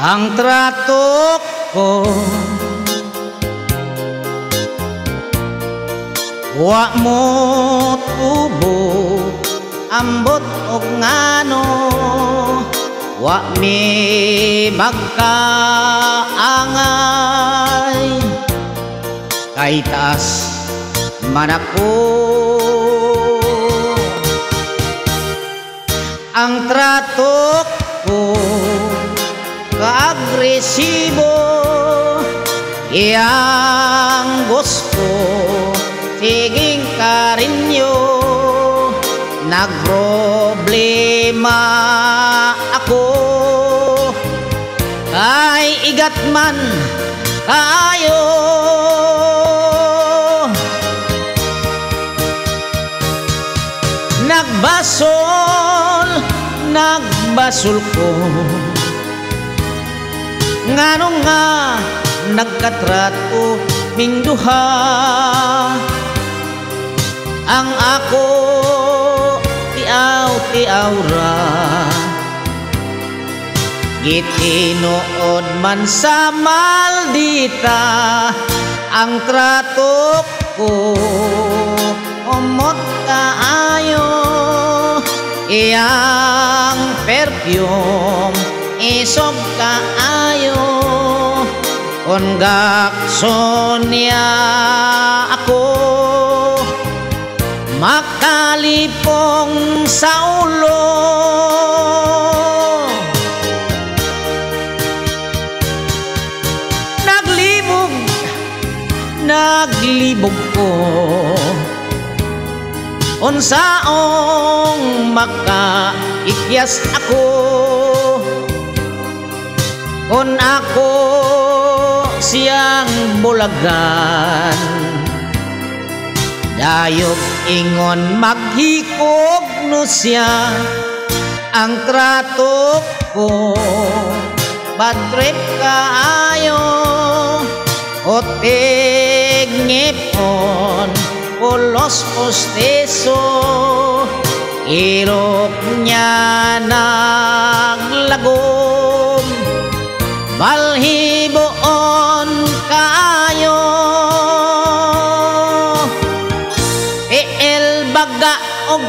Ang trato ko, wa mo tubo, ambot og ngano, wa mi magkaangay, kay taas man ako. Ang trato ko kaagresibo, iyang gusto siging karinyo. Nagproblema ako, kay igat man kaayo. Nagbasol, nagbasol ko, ngano nga nagkatrato ming duha. Ang ako tiaw tiaw ra, gitinuod man sa maldita. Ang trato ko umot kaayo, iyang perfume isog kaayo. Kon gakson niya ako, makalipong sa ulo. Naglibog, naglibog ko, unsaong makaikyas ako. Kon ako siyang bulagan, dayog ingon maghikog no siya. Ang trato ko bad trip kaayo, otig ngipon pulos postiso. Ilok niya naglagom, balhiboon kaayo. Tiil baga og